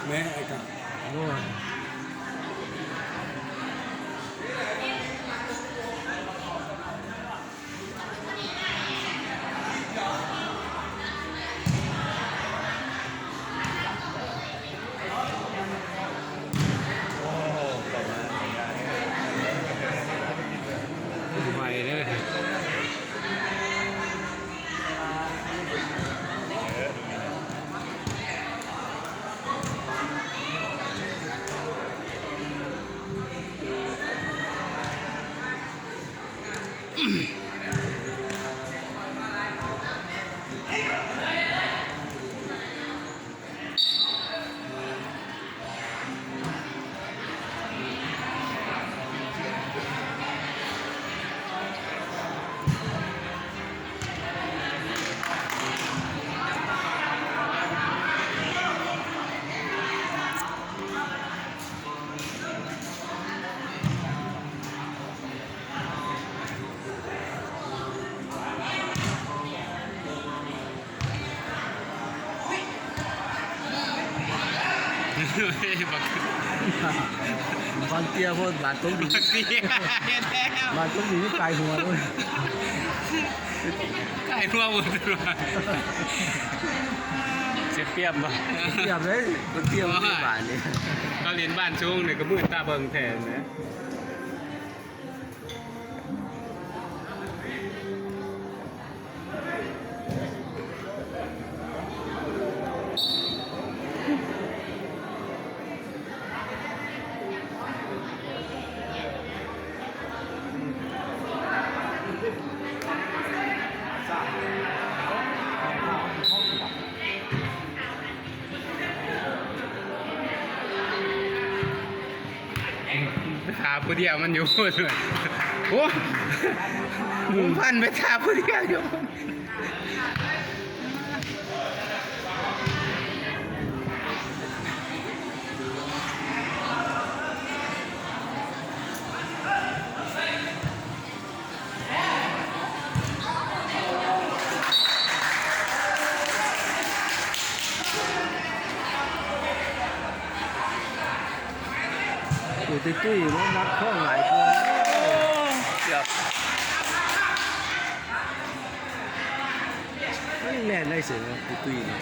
ແມ່ໄອ້ກະ ໂອ້ຍ ໄວເດີ. ບັກ ບັກເຕ້ຍໂພດ ບາດຕົກດິນ ບັກເຕ້ຍແທ້ ບາດຕົກດິນກາຍຫົວໂລດ ກາຍຫົວໝົດ. ເສຍປຽບບໍ່? ເສຍປຽບເລີຍ ບັກເຕ້ຍ ໂອ້ຍ ບາດນີ້ ເຂົາຫຼິ້ນບ້ານສູງນີ້ກໍມືດຕາເບິ່ງແທ້ນະ. ໄປຖ້າຜູ້ດຽວມັນຢູ່ ໂອ້ ໝູ່ພັນໄປຖ້າຜູ້ດຽວຢູ່. ໂອ້ ຕຸ້ຍໆ ມັນໜັກທ້ອງຫຼາຍກວ່າ ເກືອບ ມັນແລ່ນໄດ້ເສີຍ ຕຸ້ຍໆ ນີ້.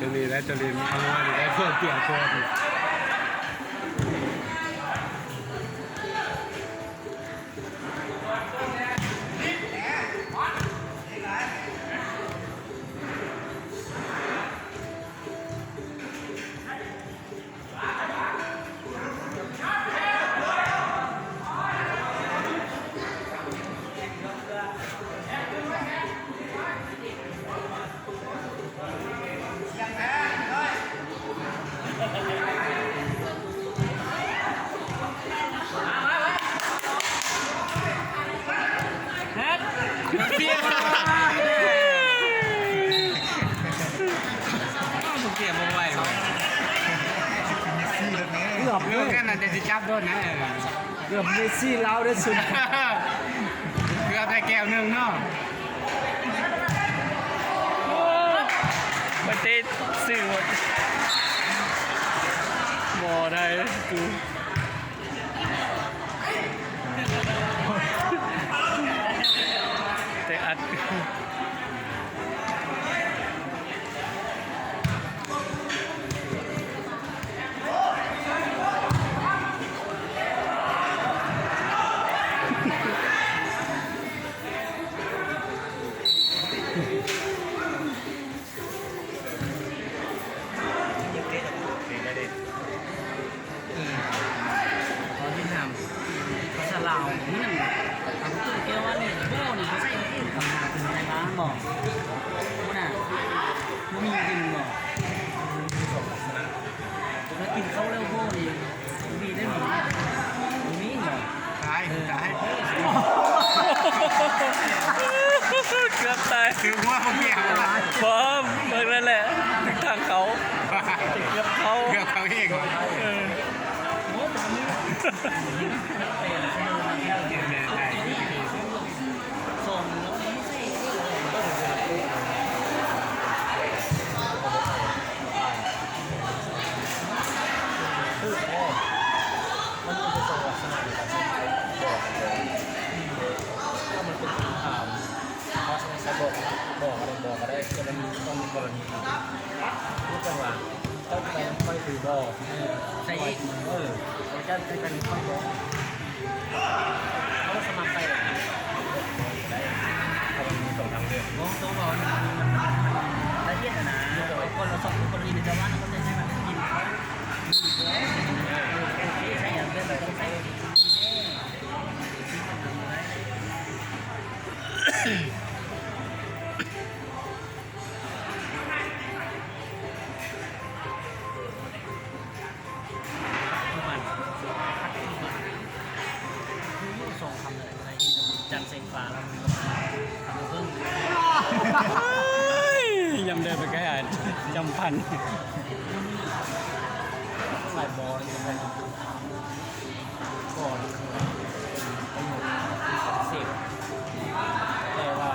Jolin, eh, Jolin, kamu ada telepon tiap hari. ໄດ້ຈັບໂດນນະ ເກືອບເມຊີລາວໄດ້ສຸດ ເກືອບໄດ້ແກ້ວໜຶ່ງເນາະ ໄປເຕະຊື່ ບໍ່ໄດ້ກູ ແຕ່ອັດ. ເອີ ຂໍຕິດຕາມພາສາລາວ ມັນ ເອີ ກ່ຽວວ່ານີ້ ໂບ້ນີ້ ເຂົາໃຊ້ເປັນຄຳຖາມເປັນໄປມາບໍ່? ບໍ່ນະ ບໍ່ມີຈິງບໍ່? ແລ້ວກິນເຂົ້າແລ້ວໂບ້ນີ້ ມີໄດ້ບໍ່? ບໍ່ມີບໍ່? ຕາຍ ຕາຍ ເກືອບຕາຍ ຖືກຫົວບໍ່ກ່ຽວ ພ້ອມ ເບິ່ງນັ້ນແຫຼະ ທາງເຂົາ ເກືອບເຂົ້າ ເກືອບເຂົ້າເອງຫວາ ເອີ. ມັນມີສອງລັກສະນະຢູ່ກັນ ບອກ ຖ້າມັນເປັນຄຳຖາມ ເຮົາສາມາດໃຊ້ບອກ ບອກກໍໄດ້ ບອກກໍໄດ້ ແຕ່ມັນຕ້ອງມີກໍລະນີ ຄືຈັ່ງວ່າ ເຈົ້າໄປນຳຂ້ອຍຫຼືບໍ່? ໃສ່ອີກ ເອີ ເຈົ້າໄປນຳຂ້ອຍບໍ່? ເຮົາສາມາດໃສ່ໄດ້ ເພາະມັນມີສອງທາງເລືອກ ບໍ່ຕ້ອງເວົ້າ ລະອຽດຫັ້ນນະ ຄົນລະສອງຄົນ ຄົນລະນິດ ແຕ່ວ່າເຮົາໃສ່ໃຫ້ມັນກິນ ໃສ່ຫຍັງເລືອກ ໃສ່ ສອງຄຳເລີຍ ໄດ້ເຫັນຈັນແສງຟ້າ ແລ້ວມັນກໍ ຍາມເດີນໄປໃກ້ອາຍ ຈຳພັນ ຫຼາຍບໍ່ ກໍຄືວ່າເປັນປະໂຫຍດພິເສດ ແຕ່ວ່າ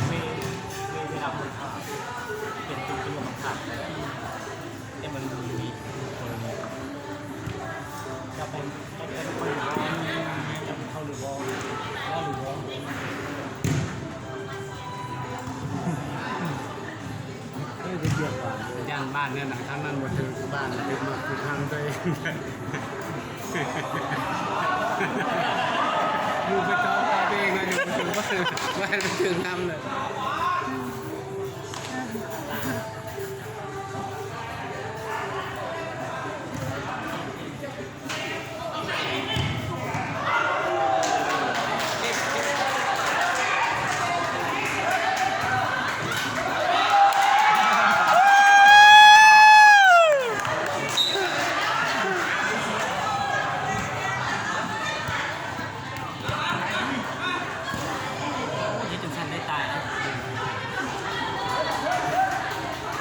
ເວ ເວ ເວລາຄົນຖາມ ເປັນປະໂຫຍດຄຳຖາມ ແຕ່ມັນມີ ມີ ມີ ຈະໄປ ຈະໄປເຂົ້າຫຼືບໍ່ ເວົ້າຫຼືບໍ່? ເອີ ໄປກຽມບ້ານເດີ ຢ້ານບ້ານແນວນັ້ນ ຄັນມັນບໍ່ຖືກບ້ານ ຖືກໝາກຖືກຫາງຕົວເອງ ຢູ່ໄປຕອບປາຕົວເອງ ຢູ່ບໍ່ຖືກ ບໍ່ຖືກ ບໍ່ໃຫ້ມັນຖືກນຳເລີຍ. ເຮັດຈັ່ງຊັ້ນໄດ້ຕາຍ. ເ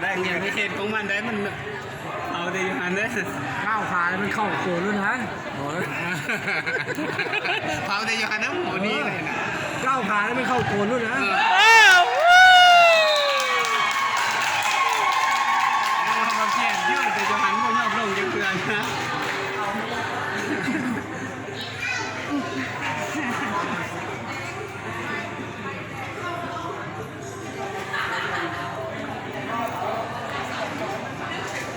ແຕ່ງຢ່າງທີ່ເຮັດຂອງມັນໄດ້ ມັນເອົາແຕ່ຢູ່ຫັ້ນເດ້. ກ້າວຂາແລ້ວມັນເຂົ້າໂກນແລ້ວນະ. ໂອ້ຍ ເຜົາແຕ່ຢູ່ຫັ້ນນະ ບໍ່ໜີໄດ້ນະ. ກ້າວຂາແລ້ວມັນເຂົ້າໂກນແລ້ວນະ. ເອີ ເຮົາກໍກຽດຢູ່ ແຕ່ຢູ່ຫັ້ນບໍ່ຍອມລົງຈັກເທື່ອນະ.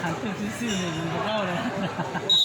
ຄັນເປັນຊື່ໆ ນີ້ມັນບໍ່ເວົ້າເລີຍ.